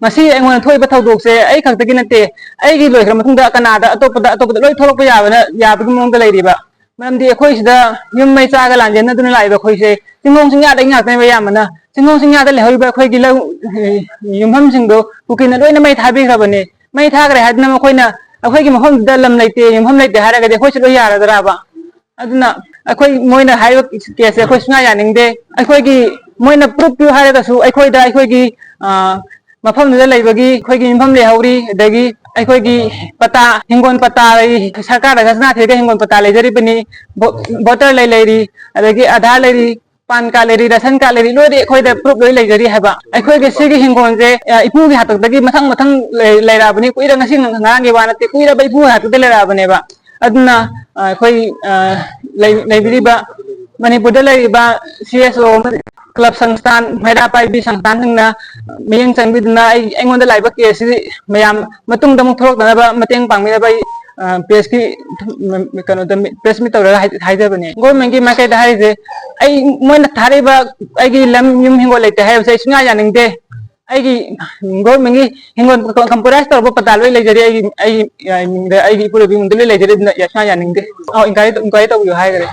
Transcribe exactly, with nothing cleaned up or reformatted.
ꯉꯁꯤ ꯑꯩꯉꯣꯟꯗ ꯊꯣꯛꯏꯕ ꯊꯧꯗꯣꯛꯁꯦ ꯑꯩ ꯈꯛꯇꯒꯤ ꯅꯠꯇꯦ, ꯑꯩꯒꯤ ꯂꯣꯏꯈ꯭ꯔ ꯃꯇꯨꯡꯗ ꯀꯅꯥꯗ, ꯑꯇꯣꯞꯄꯗ, ꯑꯇꯣꯞꯄꯗ ꯂꯣꯏ ꯊꯣꯛꯂꯛꯄ ꯌꯥꯕꯅ, ꯌꯥꯕꯒꯤ ꯃꯑꯣꯡꯗ ꯂꯩꯔꯤꯕ꯫ ꯃꯔꯝꯗꯤ ꯑꯩꯈꯣꯏ ꯁꯤꯗ ꯌꯨꯝ ꯃꯩ ꯆꯥꯒ ꯂꯥꯟꯖꯦꯟꯅꯗꯨꯅ ꯂꯥꯛꯏꯕ ꯑꯩꯈꯣꯏꯁꯦ ꯆꯤꯡꯈꯣꯡ ꯆꯤꯡꯌꯥꯗꯒꯤ ꯉꯥꯛꯇꯅꯦꯕ ꯑꯌꯥꯝꯕꯅ꯫ ꯆꯤꯡꯈꯣꯡ ꯆꯤꯡꯌꯥꯗ ꯂꯩꯍꯧꯔꯤꯕ ꯑꯩꯈꯣꯏꯒꯤ ꯂꯧ, ꯑꯦ, ꯌꯨꯝꯐꯝꯁꯤꯡꯗꯣ ꯀꯨꯀꯤꯅ ꯂꯣꯏꯅ ꯃꯩ ꯊꯥꯕꯤꯈ꯭ꯔꯕꯅꯦ꯫ ꯃꯩ ꯊꯥꯈ꯭ꯔꯦ ꯍꯥꯏꯗꯨꯅ ꯃꯈꯣꯏꯅ ꯑꯩꯈꯣꯏꯒꯤ ꯃꯐꯝꯗꯨꯗ ꯂꯝ ꯂꯩꯇꯦ, ꯌꯨꯝꯐꯝ ꯂꯩꯇꯦ ꯍꯥꯏꯔꯒꯗꯤ ꯑꯩꯈꯣꯏꯁꯨ ꯂꯣꯏ ꯌꯥꯔꯗ꯭ꯔꯥꯕ? ꯑꯗꯨꯅ ꯑꯩꯈꯣꯏ, ꯃꯣꯏꯅ ꯍꯥꯏꯔꯤꯕ ꯀꯦꯁꯁꯦ ꯑꯩꯈꯣꯏ ꯁꯨꯡꯌꯥ ꯌꯥꯅꯤꯡꯗꯦ꯫ ꯑꯩꯈꯣꯏꯒꯤ, ꯃꯣꯏꯅ ꯄ꯭ꯔꯨꯐ ꯄꯤꯌꯨ ꯍꯥꯏꯔꯒꯁꯨ ꯑꯩꯈꯣꯏꯗ, ꯑꯩꯈꯣꯏꯒꯤ, ꯑ, ꯃꯐꯝꯗꯨꯗ ꯂꯩꯕꯒꯤ ꯑꯩꯈꯣꯏꯒꯤ ꯌꯨꯝꯐꯝ ꯂꯩꯍꯧꯔꯤ, ꯑꯗꯒꯤ ꯑꯩꯈꯣꯏꯒꯤ ꯄꯇꯥ, ꯍꯤꯡꯒꯣꯜ ꯄꯇꯥ ꯂꯩꯔꯤ, ꯁꯔꯀꯥꯔꯗ ꯈꯖꯅꯥ ꯊꯤꯔꯒ ꯍꯤꯡꯒꯣꯜ ꯄꯇꯥ ꯂꯩꯖꯔꯤꯕꯅꯤ, ꯚꯣ-, ꯚꯣꯇꯔ ꯂꯩ ꯂꯩꯔꯤ, ꯑꯗꯒꯤ ꯑꯙꯥꯔ ꯂꯩꯔꯤ, ꯄꯥꯟ ꯀꯥꯔꯗ ꯂꯩꯔꯤ, ꯔꯦꯁꯟ ꯀꯥꯔꯗ ꯂꯩꯔꯤ, ꯂꯣꯏꯅ ꯑꯩꯈꯣꯏꯗ ꯄ꯭ꯔꯨꯐ ꯂꯣꯏ ꯂꯩꯖꯔꯤ ꯍꯥꯏꯕ꯫ ꯑꯩꯈꯣꯏꯒꯤ ꯁꯤꯒꯤ ꯍꯤꯡꯒꯣꯜꯁꯦ, ꯑ, ꯏꯄꯨꯒꯤ ꯍꯥꯛꯇꯛꯇꯒꯤ ꯃꯊꯪ ꯃꯊꯪ ꯂꯩ-, ꯂꯩꯔꯛꯑꯕꯅꯤ, ꯀꯨꯏꯔ ꯉꯁꯤ ꯉꯔꯥꯡꯒꯤ ꯋꯥ ꯅꯠꯇꯦ, ꯀꯨꯏꯔꯕ ꯏꯄꯨꯒꯤ ꯍꯥꯛꯇꯛꯇ ꯂꯩꯔꯛꯑꯕꯅꯦꯕ꯫ ꯑꯗꯨꯅ, ꯑ, ꯑꯩꯈꯣꯏ, ꯑ, ꯂꯩ-, ꯂꯩꯕꯤꯔꯤꯕ ꯃꯅꯤꯄꯨꯔꯗ ꯂꯩꯔꯤꯕ ꯁꯤ ꯑꯦꯁ ꯑꯣ, ꯀ꯭ꯂꯕ ꯁꯪꯁꯊꯥꯟ, ꯃꯩꯔꯥ ꯄꯥꯏꯕꯤ ꯁꯪꯁꯊꯥꯟꯁꯤꯡꯅ ꯃꯤꯠꯌꯦꯡ ꯆꯪꯕꯤꯗꯨꯅ ꯑꯩ, ꯑꯩꯉꯣꯟꯗ ꯂꯥꯛꯏꯕ ꯀꯦꯁꯁꯤ ꯃꯌꯥꯝ ꯃꯇꯨꯡꯗ ꯑꯃꯨꯛ ꯊꯣꯛꯂꯛꯇꯅꯕ ꯃꯇꯦꯡ ꯄꯥꯡꯕꯤꯅꯕ ꯑꯩ, ꯑ, ꯄ꯭ꯔꯦꯁꯀꯤ, ꯀꯩꯅꯣꯗ, ꯄ꯭ꯔꯦꯁ ꯃꯤꯠ ꯇꯧꯔꯒ ꯍꯥꯏ-, ꯍꯥꯏꯖꯕꯅꯦ꯫ ꯒꯣꯔꯃꯦꯟꯒꯤ ꯃꯥꯏꯀꯩꯗ ꯍꯥꯏꯔꯤꯁꯦ, ꯑꯩ, ꯃꯣꯏꯅ ꯊꯥꯔꯛꯏꯕ ꯑꯩꯒꯤ ꯂꯝ, ꯌꯨꯝ, ꯍꯤꯡꯒꯣꯜ ꯂꯩꯇꯦ ꯍꯥꯏꯕꯁꯦ ꯑꯩ ꯁꯨꯡꯌꯥ ꯌꯥꯅꯤꯡꯗꯦ꯫ ꯑꯩꯒꯤ ꯒꯣꯔꯃꯦꯟꯒꯤ ꯍꯤꯡꯒꯣꯜ ꯀꯝꯄ꯭ꯔꯣꯃꯥꯏꯁ ꯇꯧꯔꯛꯄ ꯄꯇꯥ ꯂꯣꯏ ꯂꯩꯖꯔꯤ꯫ ꯑꯩꯒꯤ, ꯑꯩꯒꯤ, ꯑ, ꯃꯤꯡꯗ, ꯑꯩꯒꯤ ꯏꯄꯨꯔꯣꯏꯕꯒꯤ ꯃꯤꯡꯗ ꯂꯣꯏ ꯂꯩꯖꯔꯤ꯫ ꯑꯗꯨꯅ ꯌꯥ-, ꯁꯨꯡꯌꯥ ꯌꯥꯅꯤꯡꯗꯦ꯫ ꯑꯧ, ꯏꯟꯀ꯭ꯋꯥꯏꯔꯤ, ꯏꯟꯀ꯭ꯋꯥꯏꯔꯤ ꯇꯧꯕꯤꯌꯨ ꯍꯥꯏꯈ꯭ꯔꯦ꯫